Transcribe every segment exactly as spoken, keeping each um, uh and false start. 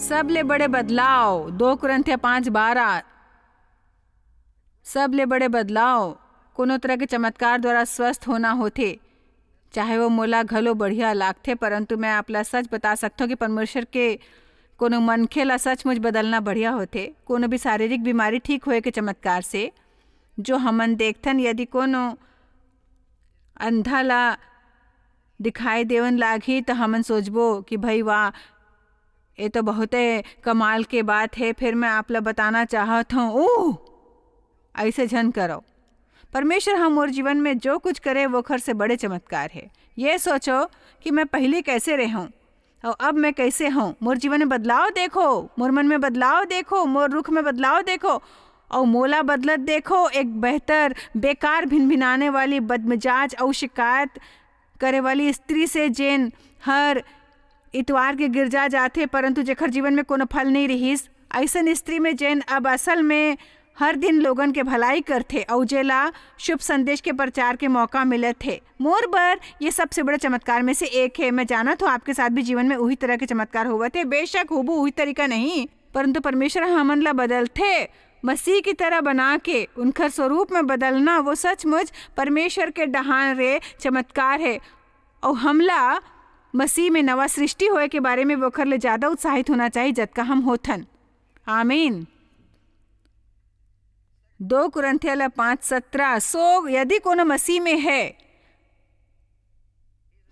सबले बड़े बदलाव, दो कुरिन्थिया पाँच बारह। सबले बड़े बदलाव कोनो तरह के चमत्कार द्वारा स्वस्थ होना होथे। चाहे वो मोला घलो बढ़िया लागथे, परंतु मैं आपला सच बता सकथों कि परमेश्वर के कोनो मनखे ला सचमुच बदलना बढ़िया होथे। कोनो भी शारीरिक बीमारी ठीक होए के चमत्कार से, जो हमन देखथन, यदि कोनो अंधा ला दिखाई देवन लागही, त हमन सोचबो कि भई वाह, ये तो बहुते कमाल के बात हे। फिर मैं आप ला बताना चाहत हूँ, ऊह, ऐसे झन करो। परमेश्वर ह मोर जीवन में जो कुछ करे, वो ओखर से बड़े चमत्कार हे। ये सोचो कि मैं पहले कैसे रहूं और अब मैं कैसे हूं। मोर जीवन में बदलाव देखो, मोर मन में बदलाव देखो, मोर रुख में बदलाव देखो, और मोला बदलत देखो, एक बेहतर, बेकार, भिनभिनाने वाली, बदमिजाज और शिकायत करे वाली स्त्री से, जेन हर इतवार के गिरजा जाथे, परंतु जेखर जीवन में कोनो फल नहीं रिहिस। अइसन स्त्री में, जेन अब असल में हर दिन लोगन के भलाई करथे अउ जेला शुभ संदेश के प्रचार के मौका मिलत हे। मोर बर ये सबसे बड़े चमत्कार में से एक हे। मैं जानत हूँ, आपके साथ भी जीवन में उही तरह के चमत्कार होवत हे। बेशक, हूबहू उही तरीका नहीं, परंतु परमेश्वर ह हमन ला बदलथे, मसीह की तरह बना के उनकर स्वरूप में बदलना, वो सचमुच परमेश्वर के डहान रे चमत्कार हे। अउ हमला मसीह में नवा सृष्टि होए के बारे में वोखर ले ज्यादा उत्साहित होना चाहिए, जतका हम होथन। आमीन। दो कुरिन्थिया ला पाँच सत्रह, सो यदि कोनो मसीह में है,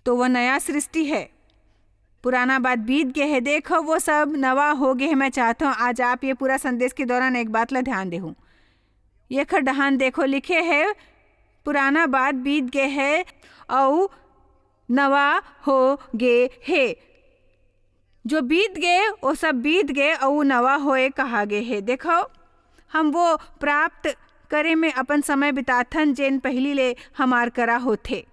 तो वह नया सृष्टि है। पुराना बात बीत गे हे, देखो, वो सब नवा हो गे हे। मैं चाहत हूँ, आज आप ये पूरा संदेश के दौरान एक बात ला ध्यान देहू। ये खर डहान देखो, लिखे हे, पुराना बात बीत गे हे, अउ नवा हो गे हे। जो बीत गे, वो सब बीत गे, अउ नवा होए कहा गे हे। देखो, हम वो प्राप्त करे में अपन समय बिताथन, जेन पहिली ले हमार करा होथे।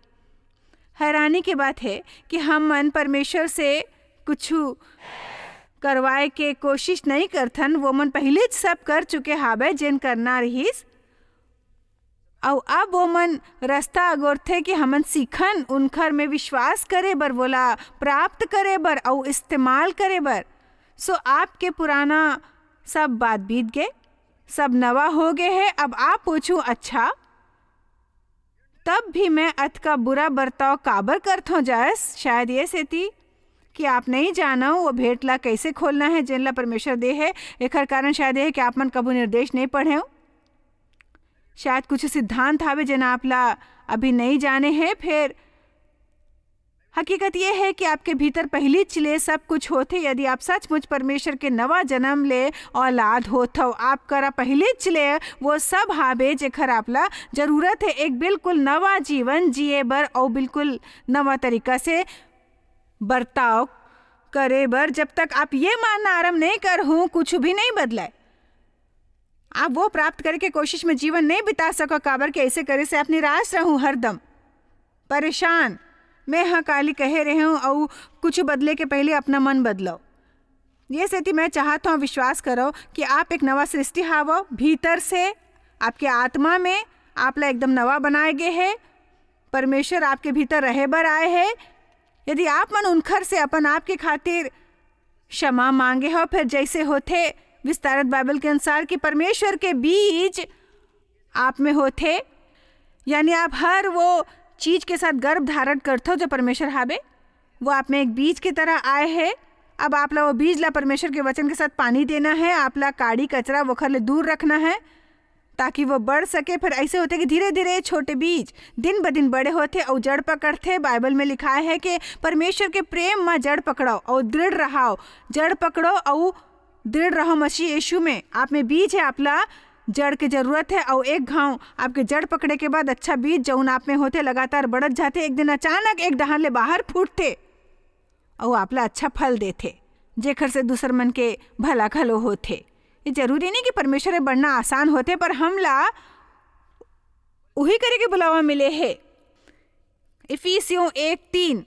हैरानी के बात हे कि हमन परमेश्वर से कुछु करवाए के कोशिश नइ करथन, वो मन पहिलेच सब कर चुके हावय, जेन करना रिहिस। अउ अब वो मन रस्ता अगोरथे कि हमन सीखन उनखर में विश्वास करे बर, वोला प्राप्त करे बर अउ इस्तेमाल करे बर। सो आपके पुराना सब बात बीत गे, सब नवा हो गे हे। अब आप पूछू, "अच्छा, तब भी मैं अतका बुरा बर्ताव काबर करथों?" जस शायद ये सेती कि आप नइ जानव वो भेंट ला कैसे खोलना हे, जेन ला परमेश्वर दे हे। एखर कारण शायद ये हे कि आप मन कभू निर्देश नइ पढ़ेव। शायद कुछ सिद्धांत हावे, जेन आप ला अभी नइ जाने हे। फिर हकीकत ये हे कि आपके भीतर पहिलीच ले सब कुछ होथे। यदि आप सचमुच परमेश्वर के नवा जन्म ले औलाद होथव, आप करा पहिलीच ले वो सब हावे, जेखर आप ला जरूरत हे, एक बिल्कुल नवा जीवन जिए बर अउ बिल्कुल नवा तरीका से बर्ताव करे बर। जब तक आप ये मानना आरंभ नइ करहू, कुछ भी नइ बदलय। आप वो प्राप्त करे के कोशिश में जीवन नइ बिता सको, काबर के ऐसे करे से आप निराश रहू, हरदम परेशान। मैं ह काली कहे रहे हूँ, अउ कुछ बदले के पहले अपना मन बदलो। ये सेती मैं चाहत हूँ, विश्वास करो कि आप एक नवा सृष्टि हावो। भीतर से, आपके आत्मा में आप ला एकदम नवा बनाए गे हे। परमेश्वर आपके भीतर रहे बर आए हे। यदि आप मन उनखर से अपन आप के खातिर क्षमा मांगे हो, फिर जैसे होथे विस्तारत बाइबल के अनुसार कि परमेश्वर के बीज आप में होथे, यानी आप हर वो चीज के साथ गर्भ धारण करथो जो परमेश्वर हावे, वो आप में एक बीज की तरह आए हे। अब आप ला वो बीज ला परमेश्वर के वचन के साथ पानी देना है, आप ला काड़ी कचरा वोखर ले दूर रखना है, ताकि वो बढ़ सके। फिर ऐसे होथे कि धीरे-धीरे ये छोटे बीज दिन ब दिन बड़े होथे अउ जड़ पकड़थे। बाइबल में लिखाय हे कि परमेश्वर के प्रेम म जड़ पकड़व अउ दृढ़ रहाव। जड़ पकड़ो अउ दृढ़ रहो मसीह यीशु में। आप में बीज हे, आपला जड़ के जरूरत हे। अउ एक घांव आपके जड़ पकड़े के बाद अच्छा बीज, जउन आप में होथे, लगातार बढ़त जाथे। एक दिन अचानक एक डहान ले बाहर फूटथे अउ आपला अच्छा फल देथे, जेखर से दूसर मन के भला घलो होथे। ये जरूरी नहीं कि परमेश्वर में बढ़ना आसान होथे, पर हमला उही करे के बुलावा मिले हे। इफिसियों एक तीन।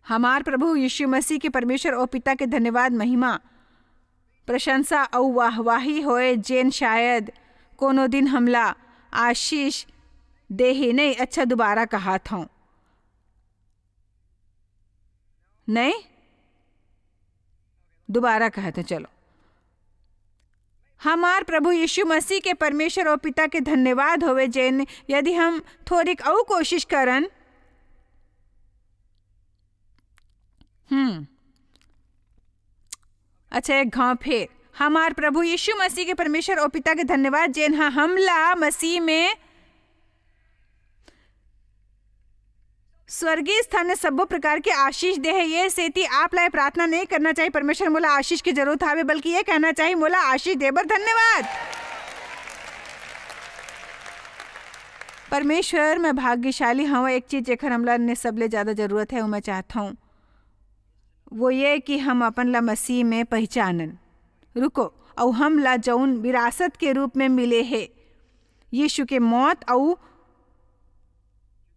हमार प्रभु यीशु मसीह के परमेश्वर अउ पिता के धन्यवाद, महिमा, प्रशंसा अउ वाहवाही होए, जेन शायद कोनो दिन हमला आशीष देही नहीं, अच्छा, दोबारा कहात हूँ। नहीं, दोबारा कहत हूँ, चलो। हमार प्रभु यीशु मसीह के परमेश्वर और पिता के धन्यवाद होवे, जेन यदि हम थोड़ीक अऊ कोशिश करन, हम्म, अच्छा, एक घाव फेर। हमार प्रभु यीशु मसीह के परमेश्वर और पिता के धन्यवाद, जेन हा हमला मसीह में स्वर्गीय स्थान में सब्बो प्रकार के आशीष दे हे। ये सेती आप ला ये प्रार्थना नहीं करना चाहिए, "परमेश्वर, मोला आशीष की जरूरत हावे," बल्कि ये कहना चाहिए, "मोला आशीष दे बर धन्यवाद।" परमेश्वर, मैं भाग्यशाली हूँ। एक चीज जेकर हमला ने सबले ज्यादा जरूरत है, वो मैं चाहता हूँ, वो ये कि हम अपन ला मसीह में पहचानन। रुको, अऊ हम ला जौन विरासत के रूप में मिले हे, यीशु के मौत अऊ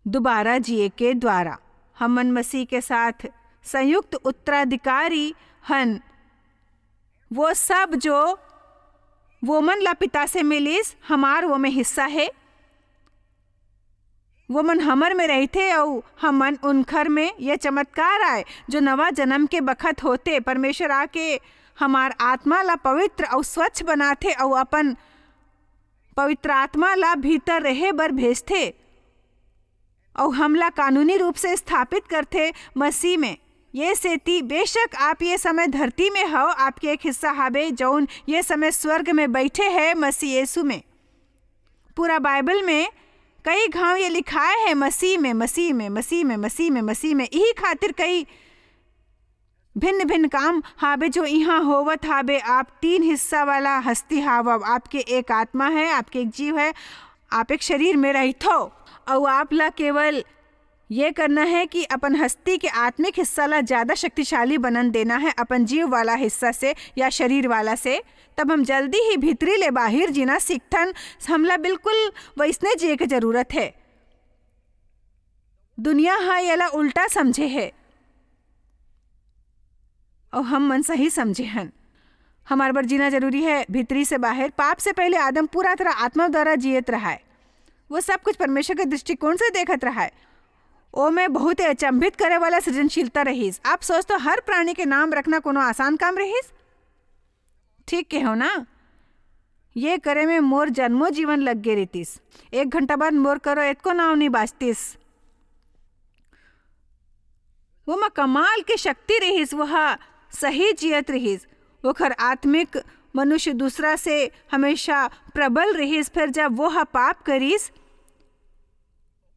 दोबारा जिए के द्वारा, हमन मसीह के साथ संयुक्त उत्तराधिकारी हन। वो सब जो वो मन ला पिता से मिलिस, हमार वो में हिस्सा है। वो मन हमर में रहिथे अऊ हमन उनखर में। ये चमत्कार आय, जो नवा जन्म के बखत होथे, परमेश्वर आके हमार आत्मा ला पवित्र अऊ स्वच्छ बनाथे अऊ अपन पवित्र आत्मा ला भीतर रहे बर भेजथे अऊ हमला कानूनी रूप से स्थापित करथे मसीह में। ये सेती, बेशक आप ये समय धरती में हव, आपके एक हिस्सा हाबे, जौन ये समय स्वर्ग में बैठे है मसीह यीशु में। पूरा बाइबल में कई घाव ये लिखाए है, "मसीह में, मसीह में, मसीह में, मसीह में, मसीह में।" यही खातिर कई भिन्न-भिन्न काम हाबे, जो इहाँ होवत हाबे। आप तीन हिस्सा वाला हस्ती हावव। आपके एक आत्मा है, आपके एक जीव है, आप एक शरीर में रहिथो। अऊ आप ला केवल ये करना है कि अपन हस्ती के आत्मिक हिस्सा ला ज्यादा शक्तिशाली बनन देना है अपन जीव वाला हिस्सा से या शरीर वाला से। तब हम जल्दी ही भीतरी ले बाहिर जीना सीखथन। हमला बिल्कुल वैसने जिए के जरूरत है। दुनिया ह एला उल्टा समझे हे, अऊ हम मन सही समझे हन। हमार बर जीना जरूरी है, भीतरी से बाहर। पाप से पहले आदम पूरा तरह आत्मा द्वारा जियत रहाय। वो सब कुछ परमेश्वर के दृष्टिकोण से देखत रहाय। ओ में बहुत ही अचंभित करे वाला सृजनशीलता रहिस। आप सोचतो, हर प्राणी के नाम रखना कोनो आसान काम रहिस? ठीक कहो ना? ये करे में मोर जन्मो जीवन लग गे रहितिस। एक घंटा बाद मोर करो एतको नाव नहीं बाचतिस। वो मा कमाल के शक्ति रहिस, वो हा सही जियत रहिस। ओखर आत्मिक मनुष्य दूसरा से हमेशा प्रबल रहिस। फिर जब वो हा पाप करिस,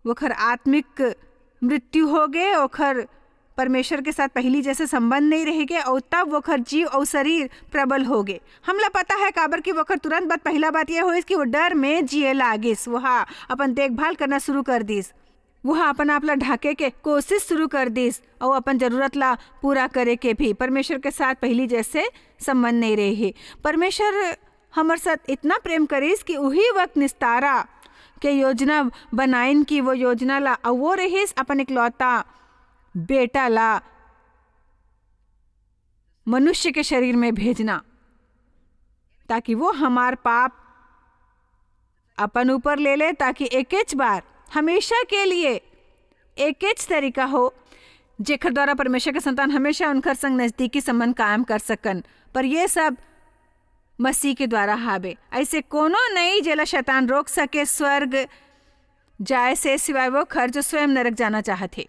ओखर आत्मिक मृत्यु हो गे, ओखर परमेश्वर के साथ पहली जैसे संबंध नहीं रह गे, अउ तब ओखर जीव अउ शरीर प्रबल हो गे। हमला पता है, काबर कि ओखर तुरंत बाद पहला बात ये होइस कि वो डर में जिए लागिस। वो हा अपन देखभाल करना शुरू कर दिस। वो हा अपन आप ला ढाके के कोशिश शुरू कर दिस अउ अपन जरूरत ला पूरा करे के भी। परमेश्वर के साथ पहली जैसे संबंध नहीं रहे। परमेश्वर हमर साथ इतना प्रेम करिस कि उही वक्त निस्तारा के योजना बनाइन कि वो योजना ला, अउ वो रहिस अपन इकलौता बेटा ला मनुष्य के शरीर में भेजना, ताकि वो हमार पाप अपन ऊपर ले ले, ताकि एकेच बार हमेशा के लिए एकेच तरीका हो, जेकर द्वारा परमेश्वर के संतान हमेशा उनकर संग नजदीकी संबंध कायम कर सकन। पर ये सब मसीह के द्वारा हावे। ऐसे कोनो नहीं जेला शैतान रोक सके स्वर्ग जाए से, सिवाय वो खर जो स्वयं नरक जाना चाहत हे।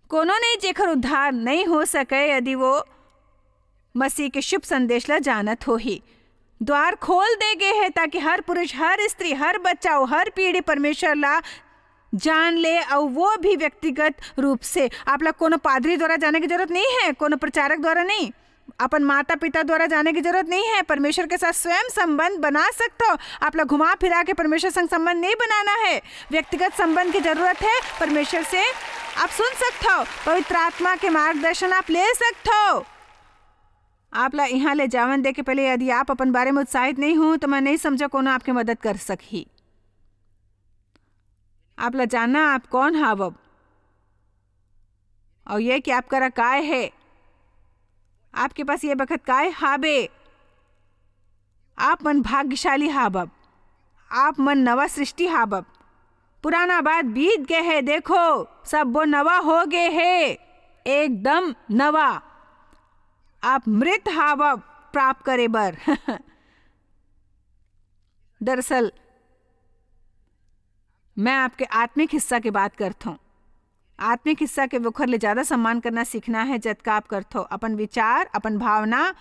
कोनो नहीं जेकर उद्धार नहीं हो सके यदि वो मसीह के शुभ संदेश ला जानत होही। द्वार खोल दे गे हे ताकि हर पुरुष, हर स्त्री, हर बच्चा अउ हर पीढ़ी परमेश्वर ला जान ले, अउ वो भी व्यक्तिगत रूप से। आप ला कोनो पादरी द्वारा जाने की जरूरत नहीं है, कोनो प्रचारक द्वारा नहीं, अपन माता पिता द्वारा जाने की जरूरत नहीं है। परमेश्वर के साथ स्वयं संबंध बना सकथो। आप ला घुमा फिरा के परमेश्वर संग संबंध नहीं बनाना है, व्यक्तिगत संबंध की जरूरत है। परमेश्वर से आप सुन सकथो, पवित्र आत्मा के मार्गदर्शन आप ले सकथो। आप ला यहाँ ले जावन दे के पहले यदि आप अपन बारे में उत्साहित नहीं हो, तो मैं नहीं समझा कोनो आपके मदद कर सकही। आप ला जानना आप कौन हावव, अउ ये कि आप करा काय हे, आपके पास ये बखत काय हाबे। आप मन भाग्यशाली हाबव, आप मन नवा सृष्टि हाबव। पुराना बात बीत गे हे, देखो, सब वो नवा हो गे हे, एकदम नवा। आप मृत हावव प्राप्त करे बर। दरअसल, मैं आपके आत्मिक हिस्सा के बात करथों। आत्मिक हिस्सा के वोखर ले ज्यादा सम्मान करना सीखना है, जतका आप करथो। अपन विचार, अपन भावना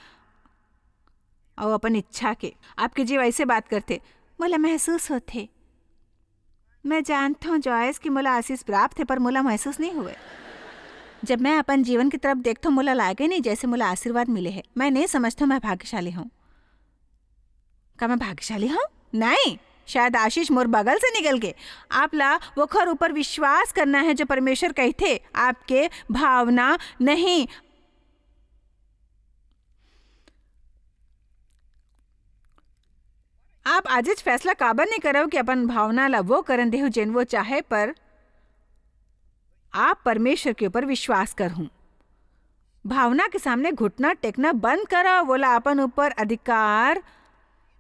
अउ अपन इच्छा के। आपके जीव ऐसे बात करथे, "मोला महसूस होथे।" मैं जानथों, जॉयस, कि मोला आशीष प्राप्त हे, पर मोला महसूस नहीं हुए। जब मैं अपन जीवन की तरफ देखथों, मोला लागे नहीं, जैसे मोला आशीर्वाद मिले हे। मैं नहीं समझथों, मैं भाग्यशाली हूँ। का मैं भाग्यशाली हूँ? नहीं, शायद आशीष मोर बगल से निकल गे। आप ला वोखर ऊपर विश्वास करना है, जो परमेश्वर कहथे, आपके भावना नहीं। आप आजेच फैसला काबर नहीं करव कि अपन भावना ला वो करन देहू, जेन वो चाहे, पर आप परमेश्वर के ऊपर विश्वास करहूं। भावना के सामने घुटना टेकना बंद करव, वोला अपन ऊपर अधिकार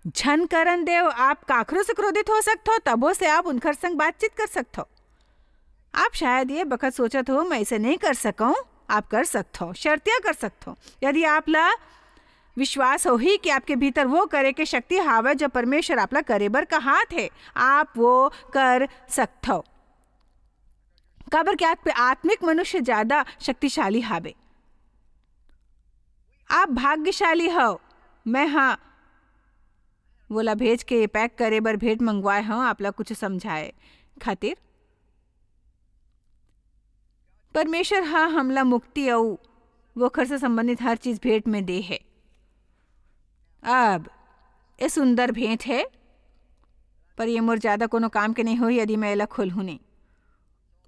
झन करन देव। आप काखरो से क्रोधित हो सकथो, तभो से आप उनकर संग बातचीत कर सकथो। आप शायद ये बखत सोचत हो, "मैं इसे नहीं कर सकूं।" आप कर सकथो, शर्तिया कर सकथो। यदि आप ला विश्वास होही कि आपके भीतर वो करे के शक्ति हावय, जो परमेश्वर आप ला करे बर कहात हे, आप वो कर सकथो। काबर कि आप आत्मिक मनुष्य ज्यादा शक्तिशाली हावे। आप भाग्यशाली हव। मैं हा वोला भेज के पैक करे बर भेंट मंगवाए हव, आप ला कुछ समझाए खातिर। परमेश्वर हा हमला मुक्ति अउ वोखर से संबंधित हर चीज भेंट में दे हे। अब ये सुंदर भेंट हे, पर ये मोर ज्यादा कोनो काम के नहीं होही यदि मैं एला खोलहूं नहीं।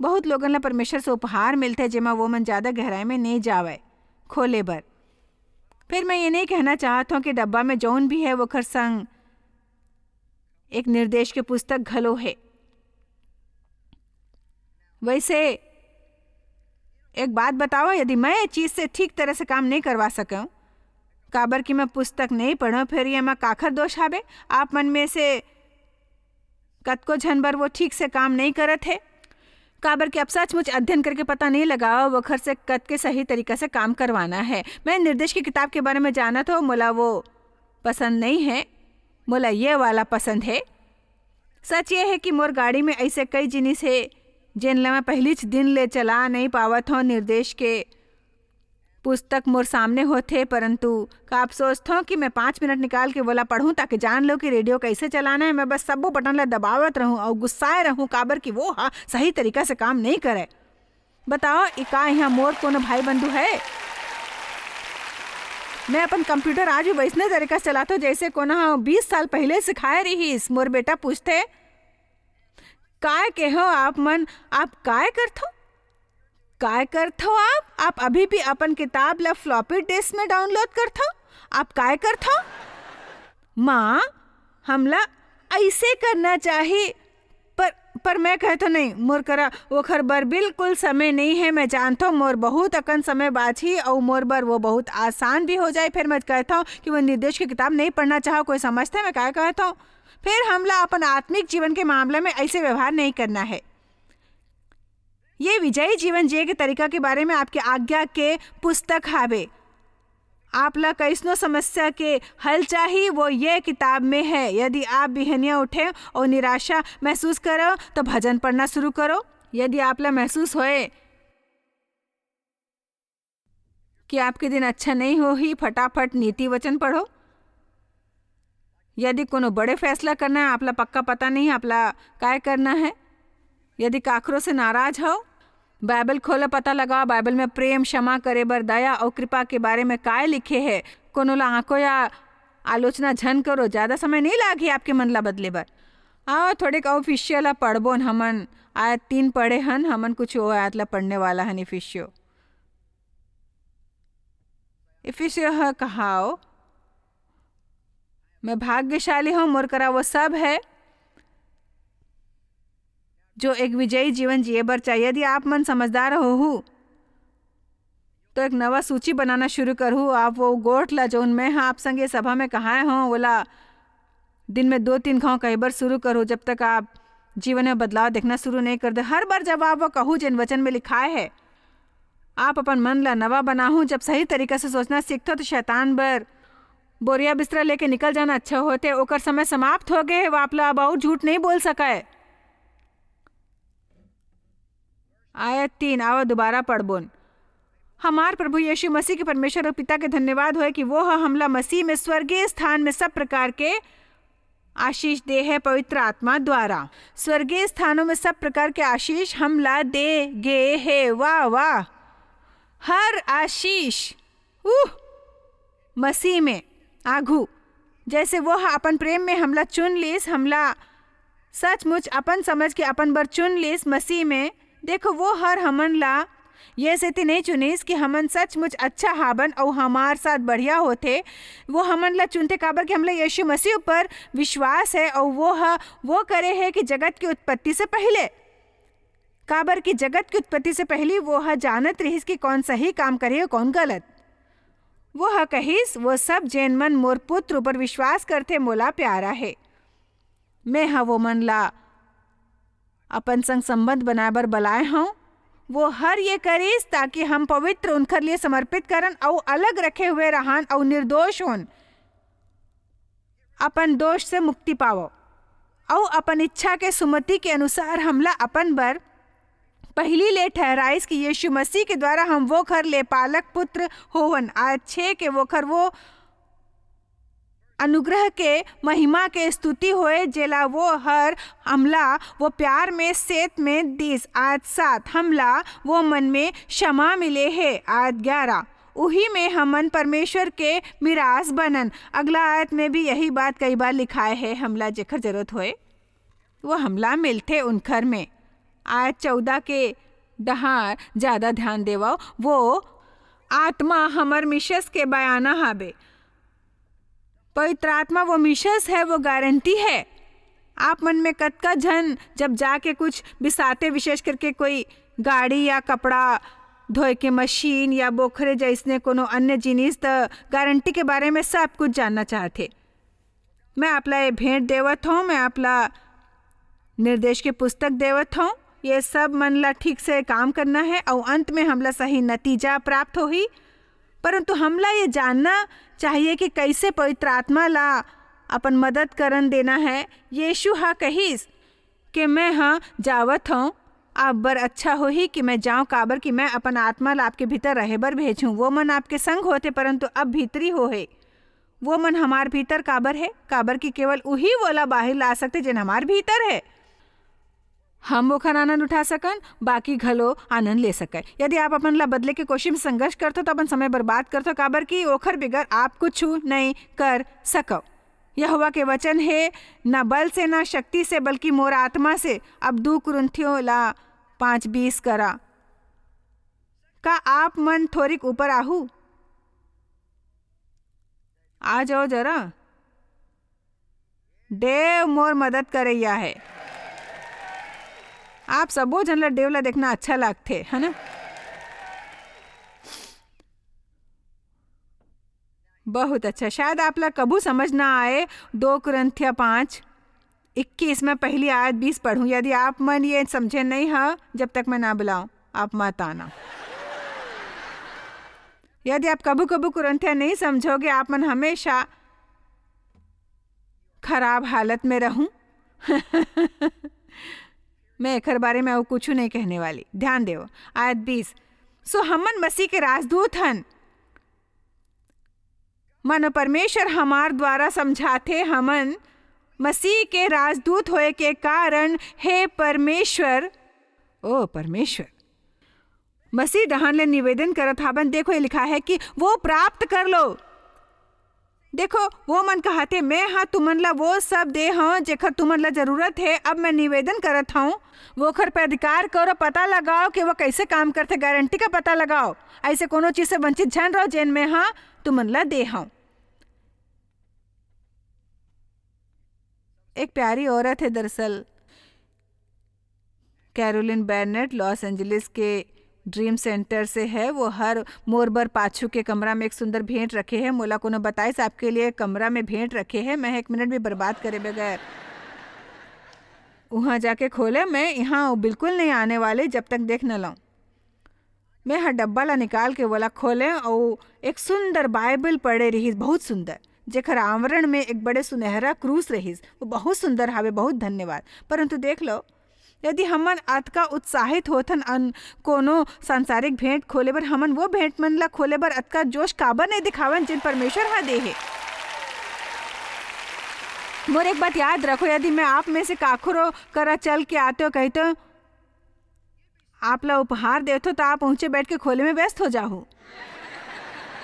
बहुत लोगन ला परमेश्वर से उपहार मिलथे, जेमा वो मन ज्यादा गहराई में नहीं जावय खोले बर। फिर मैं ये नहीं कहना चाहत हूँ कि डब्बा में जौन भी है, वोखर संग एक निर्देश के पुस्तक घलो है। वैसे एक बात बताओ, यदि मैं ये चीज से ठीक तरह से काम नहीं करवा सकूं, काबर कि मैं पुस्तक नहीं पढ़ूं, फिर ये मैं काखर दोष हावे? आप मन में से कतको झन बर वो ठीक से काम नहीं करत हे, काबर कि आप सचमुच अध्ययन करके पता नहीं लगाओ, वोखर से कतके सही तरीका से काम करवाना है। मैं निर्देश की किताब के बारे में जानत हो, मोला वो पसंद नहीं है, मोला ये वाला पसंद है। सच ये है कि मोर गाड़ी में ऐसे कई जिनिस है, जेन ला मैं पहिलीच दिन ले चला नहीं पावत हूँ। निर्देश के पुस्तक मोर सामने होथे, परंतु का आप सोचथो कि मैं पाँच मिनट निकाल के वोला पढ़ूं, ताकि जान लो कि रेडियो कैसे चलाना है? मैं बस सब्बो बटन ला दबावत रहूं अउ गुस्साए रहूं, काबर कि वो हा सही तरीका से काम नहीं करे। बताओ, ई का यहाँ मोर कोनो भाई बंधु है? मैं अपन कंप्यूटर आज भी वैसने तरीका से चलाथो, जैसे कोनो हा बीस साल पहले सिखाए रहीस। मोर बेटा पूछथे, "काय के हो आप मन? आप काय करथो? काय करथो आप? आप अभी भी अपन किताब ला फ्लॉपी डिस्क में डाउनलोड करथो? आप काय करथो?" माँ, हमला ऐसे करना चाही, पर, पर मैं कहथो नहीं, मोर करा ओखर बर बिल्कुल समय नहीं है। मैं जानथो मोर बहुत अकन समय बाची अउ मोर बर वो बहुत आसान भी हो जाए। फिर मैं कहथो कि वो निर्देश की किताब नहीं पढ़ना चाहो, कोई समझथे मैं काय कहथो? फिर हमला अपन आत्मिक जीवन के मामला में ऐसे व्यवहार नहीं करना है। ये विजयी जीवन जिए के तरीका के बारे में आपके आज्ञा के पुस्तक हावे। आप ला कइसनो समस्या के हल चाही, वो ये किताब में है। यदि आप बिहनिया उठे और निराशा महसूस करो, तो भजन पढ़ना शुरू करो। यदि आप ला महसूस होए कि आपके दिन अच्छा नहीं होही, फटाफट नीति वचन पढ़ो। यदि कोनो बड़े फैसला करना है, आप ला पक्का पता नहीं, आप ला काय करना है। यदि काखरो से नाराज हो, बाइबल खोलो, पता लगाओ, बाइबल में प्रेम, क्षमा करे बर, दया और कृपा के बारे में काय लिखे है। कोनो ला आंको या आलोचना झन करो, ज्यादा समय नहीं लागी आपके मन ला बदले बर। आओ, थोड़े का ऑफिशियल ला पढ़बो न हमन। आयत तीन पढ़े हन, हमन कुछ वो आयत ला पढ़ने वाला हन, इफिसियो। इफिसियो ह कहाओ, "मैं भाग्यशाली हूँ, मोर करा वो सब है जो एक विजयी जीवन जिए बर चाहिए।" यदि आप मन समझदार होहू, तो एक नवा सूची बनाना शुरू करहू। आप वो गोठ ला, जौन मैं ह आप संग ये सभा में कहाए हूँ, वोला दिन में दो तीन घाव कहे बर शुरू करहू। जब तक आप जीवन में बदलाव देखना शुरू नहीं कर दे। हर बार जब आप वो कहू जेन वचन में लिखाए है, आप अपन मन ला नवा बनाहू। जब सही तरीका से सोचना सीखथो तो शैतान बर बोरिया बिस्तरा लेके निकल जाना अच्छा होथे। ओकर समय समाप्त हो गए है, वो आप ला अब अउ झूठ नहीं बोल सकय। आयत तीन, आवा दोबारा पढ़बोन। हमार प्रभु यीशु मसीह के परमेश्वर और पिता के धन्यवाद होए कि वो ह हमला मसीह में स्वर्गीय स्थान में सब प्रकार के आशीष दे है पवित्र आत्मा द्वारा। स्वर्गीय स्थानों में सब प्रकार के आशीष हमला दे गे है। वाह, वाह। हर आशीष, उह, मसीह में आघू, जैसे वो ह अपन प्रेम में हमला चुन लीस, हमला सचमुच अपन समझ के अपन बर चुन लीस मसीह में। देखो, वो हर हमन ला ये सेती नहीं चुनिस कि हमन सचमुच अच्छा हाबन अउ हमार साथ बढ़िया होथे। वो हमन ला चुनथे काबर कि हमला यीशु मसीह ऊपर विश्वास है अउ वो ह वो करे है कि जगत की उत्पत्ति से पहले, काबर कि जगत की उत्पत्ति से पहली वो ह जानत रहिस कि कौन सही काम करे अउ कौन गलत। वो ह कहिस, "वो सब जेन मन मोर पुत्र ऊपर विश्वास करथे, मोला प्यारा है।" मैं ह वो मन ला अपन संग संबंध बनाए बर बलाए हंव। वो हर ये करिस ताकि हम पवित्र, उनखर लिए समर्पित करन अउ अलग रखे हुए रहन अउ निर्दोष होन, अपन दोष से मुक्ति पावो अउ अपन इच्छा के सुमति के अनुसार हमला अपन बर पहली ले ठहराइस कि यीशु मसीह के द्वारा हम वो घर ले पालक पुत्र होवन। आयत छः के वो घर वो अनुग्रह के महिमा के स्तुति होए, जेला वो हर हमला वो प्यार में सेत में दिस। आयत सात, हमला वो मन में क्षमा मिले हे। आयत ग्यारह, उही में हमन परमेश्वर के मिरास बनन। अगला आयत में भी यही बात कई बार लिखाए हे, हमला जेकर जरूरत होए, वो हमला मिलथे उनखर में। आयत चौदह के डहार ज्यादा ध्यान देवव, वो आत्मा हमर मिशस के बयाना हाबे। पवित्र आत्मा वो मिशस है, वो गारंटी है। आप मन में कतका झन जब जाके कुछ बिसाते, विशेष करके कोई गाड़ी या कपड़ा धोए के मशीन या बोखरे जैसने कोनो अन्य जिनिस, त गारंटी के बारे में सब कुछ जानना चाहथे। मैं आपला ये भेंट देवत हूँ, मैं आपला निर्देश के पुस्तक देवत हूँ। ये सब मन ला ठीक से काम करना है अउ अंत में हमला सही नतीजा प्राप्त होही। परंतु हमला ये जानना चाहिए कि कैसे पवित्र आत्मा ला अपन मदद करन देना है। यीशु हा कहिस कि मैं हा जावत हूँ, आप बर अच्छा होही कि मैं जाऊँ, काबर कि मैं अपन आत्मा ला आपके भीतर रहे बर भेजूँ। वो मन आपके संग होते, परंतु अब भीतरी होहे। वो मन हमार भीतर काबर है? काबर कि केवल उही वोला बाहिर ला सकते, जेन हमार भीतर है। हम ओखर आनंद उठा सकन, बाकी घलो आनंद ले सकय। यदि आप अपन ला बदले के कोशिश में संघर्ष करथो, तो अपन समय बर्बाद करथो, काबर कि ओखर बिगर आप कुछु नहीं कर सकव। यहोवा के वचन हे, "ना बल से, ना शक्ति से, बल्कि मोर आत्मा से।" अब दू कुरिन्थियों ला पाँच बीस करा। का आप मन थोरिक ऊपर आहू? आ जाओ जरा। देव मोर मदद करैया है। आप सबो झन ला देव ला देखना अच्छा लागथे, है ना? बहुत अच्छा। शायद आप ला कभू समझ ना आए, दो कुरिन्थिया पाँच इक्कीस, मैं पहली आयत बीस पढ़ूं। यदि आप मन ये समझे नहीं हा, जब तक मैं ना बुलाऊं, आप मत आना। यदि आप कभू-कभू कुरिन्थिया नहीं समझोगे, आप मन हमेशा खराब हालत में रहूं। मैं एकर बारे में अउ कुछु नहीं कहने वाली। ध्यान देव, आयत बीस, "सो हमन मसीह के राजदूत हन।" मानो परमेश्वर हमार द्वारा समझाथे, हमन मसीह के राजदूत होए के कारण, हे परमेश्वर, ओ परमेश्वर, मसीह डहान ले निवेदन करत हावन। देखो, ये लिखा है कि वो प्राप्त कर लो। देखो, वो मन कहथे, "मैं हा तुमन ला वो सब दे हव, जेकर तुमन ला जरूरत है।" अब मैं निवेदन करत हूँ, वो ओखर पे अधिकार करो, पता लगाओ कि वो कैसे काम करथे, गारंटी का पता लगाओ। ऐसे कोनो चीज से वंचित झन रहो, जेन मैं हा तुमन ला दे हव। एक प्यारी औरत है दरअसल, कैरोलिन बेर्नेट, लॉस एंजलिस के ड्रीम सेंटर से है। वो हर मोर बर पाछू के कमरा में एक सुंदर भेंट रखे है। मोला कोनो बताइस, आपके लिए कमरा में भेंट रखे है। मैं एक मिनट भी बर्बाद करे बगैर उहाँ जाके खोले, मैं यहाँ बिल्कुल नहीं आने वाले जब तक देख न लऊं। मैं ह डब्बा ला निकाल के वोला खोले अउ एक सुंदर बाइबल पड़े रहिस, बहुत सुंदर, जेकर आवरण में एक बड़े सुनहरा क्रूस रहिस। वो बहुत सुंदर हावे, बहुत धन्यवाद। परंतु देख लो, यदि हमन अतका उत्साहित होथन अन कोनो सांसारिक भेंट खोले बर, हमन वो भेंट मन ला खोले बर अतका जोश काबर नहीं दिखावन, जेन परमेश्वर ह दे हे? मोर एक बात याद रखो, यदि मैं आप में से काखरो करा चल के आते हो, कहते हो, आप ला उपहार देथो, तो आप ऊंचे बैठ के खोले में व्यस्त हो जाहू।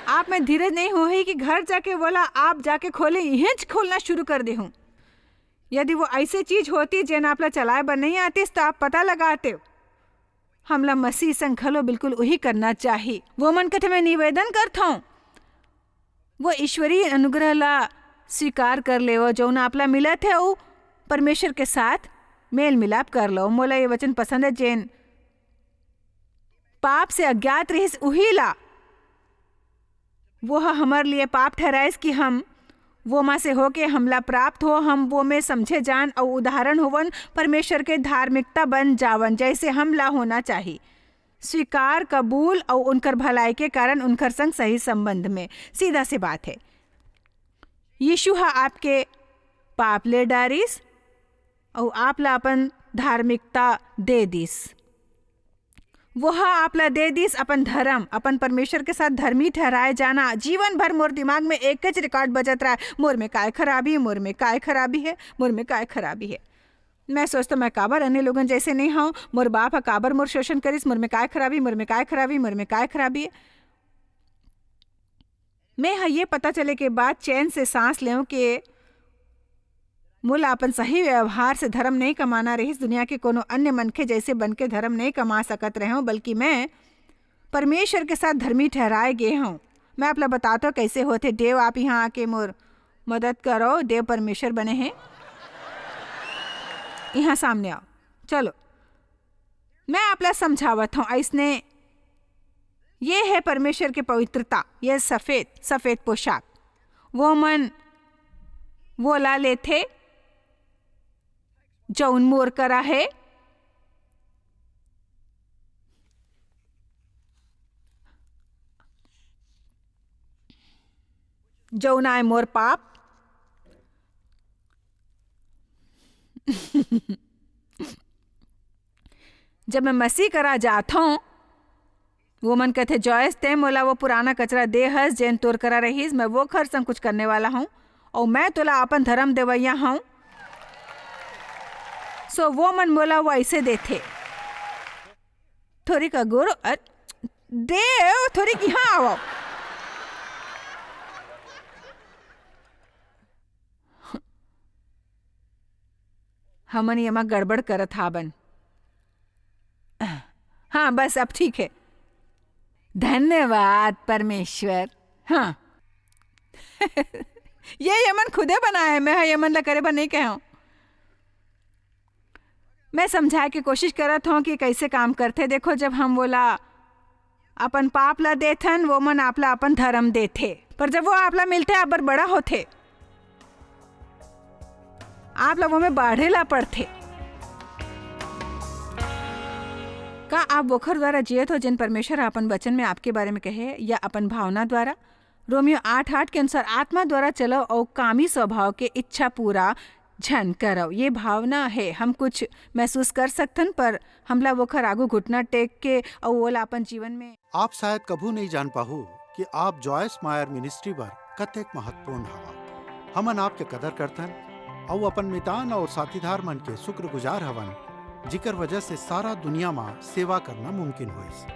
आप में धीरज नहीं होही कि घर जाके बोला, आप जाके खोले, इहेंच खोलना शुरू कर देहूं। यदि वो ऐसे चीज होती, जेन आप ला चलाए बर नहीं आतिस, तो आप पता लगाते। हमला मसीह संग घलो बिल्कुल उही करना चाही। वो मन कथे, मैं निवेदन करथौं, वो ईश्वरीय अनुग्रह ला स्वीकार कर लेवो, जौन आप ला मिलत हे, अऊ परमेश्वर के साथ मेल मिलाप कर लो। मोला ये वचन पसंद है, जेन पाप से अज्ञात रहिस, उही ला वो ह हमर लिए पाप ठहराइस, कि हम वो मा से होके हमला प्राप्त हो, हम वो में समझे जान अऊ उदाहरण होवन, परमेश्वर के धार्मिकता बन जावन, जैसे हमला होना चाही। स्वीकार, कबूल अऊ उनकर भलाई के कारण उनकर संग सही संबंध में। सीधा से बात है, यीशु ह आपके पाप ले डारिस अऊ आप ला अपन धार्मिकता दे दिस। वो ह आप ला दे दिस अपन धर्म, अपन परमेश्वर के साथ धर्मी ठहराए जाना। जीवन भर मोर दिमाग में एकच रिकॉर्ड बजत रहा, मोर में काय खराबी, मोर में काय खराबी है, मोर में काय खराबी है। मैं सोचता, मैं काबर अन्य लोगन जैसे नहीं हूँ, मोर बाप ह काबर मोर शोषण करिस, मोर में काय खराबी, मोर में काय खराबी, मोर में काय खराबी। मैं ह ये पता चले के बाद चैन से सांस लेऊं कि मोला अपन सही व्यवहार से धर्म नहीं कमाना रहिस, दुनिया के कोनो अन्य मनखे जैसे बन के धर्म नहीं कमा सकत रहेंव, बल्कि मैं परमेश्वर के साथ धर्मी ठहराए गे हूँ। मैं आप ला बताता हूँ कैसे होथे। डेव, आप यहाँ आके मोर मदद करो। डेव परमेश्वर बने हैं, यहाँ सामने आओ, चलो। मैं आप ला समझावत हूँ, ऐसने ये है परमेश्वर के पवित्रता, ये सफेद, सफेद पोशाक। वो मन वो ला लेथे, जौन मोर करा है, जौन आय मोर पाप। जब मैं मसीह करा जाथौं, वो मन कहते, "जॉयस, तैं मोला वो पुराना कचरा दे हस, जेन तोर करा रहिस, मैं वो खर संग कुछ करने वाला हूँ, और मैं तोला अपन धर्म देवैया हूँ।" So वो मन मोला वो ऐसे देथे, "थोड़ी का गुरु, अ, देव, थोड़ी यहाँ आओ।" हमन येमा गड़बड़ करत हाबन। हाँ, बस अब ठीक है। धन्यवाद परमेश्वर। हाँ। ये येमन खुदे बनाए हे, मैं ह येमन ला करे बर नहीं कहे हूँ। मैं समझाए के कोशिश करत हूँ कि कैसे काम करथे। देखो, जब हम वोला अपन पाप ला देथन, वो मन आप ला अपन धर्म देथे। पर जब वो आप ला मिलथे, आप बर बड़ा होथे, आप ला वो में बाढ़े ला पड़थे। का आप वोखर द्वारा जियत हो, जेन परमेश्वर ह अपन वचन में आपके बारे में कहे, या अपन भावना द्वारा? रोमियो आठ आठ के अनुसार, "आत्मा द्वारा चलो और कामी स्वभाव के इच्छा पूरा झन करो।" ये भावना है, हम कुछ महसूस कर सकथन, पर हमला वोखर आगू घुटना टेक के अउ ओला अपन जीवन में आप शायद कभू नहीं जान पाहू कि आप जॉयस मायर मिनिस्ट्री बर कतेक महत्वपूर्ण हवा। हमन आपके कदर करथन अउ अपन मितान और साथीदार मन के शुक्रगुजार हवन, जिकर वजह से सारा दुनिया मा सेवा करना मुमकिन होइस।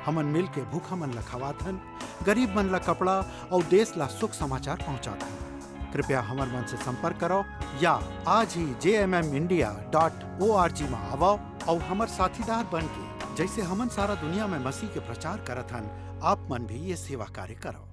हमन मिल के भूखा मन ला खवाथन, गरीब मन ला कपड़ा और देश ला सुख समाचार पहुंचाथन। कृपया हमर मन से संपर्क करो या आज ही जे M M India dot O R G मा आवो और हमर साथीदार बन के, जैसे हमन सारा दुनिया में मसीह के प्रचार करत हन, आप मन भी ये सेवा कार्य करो।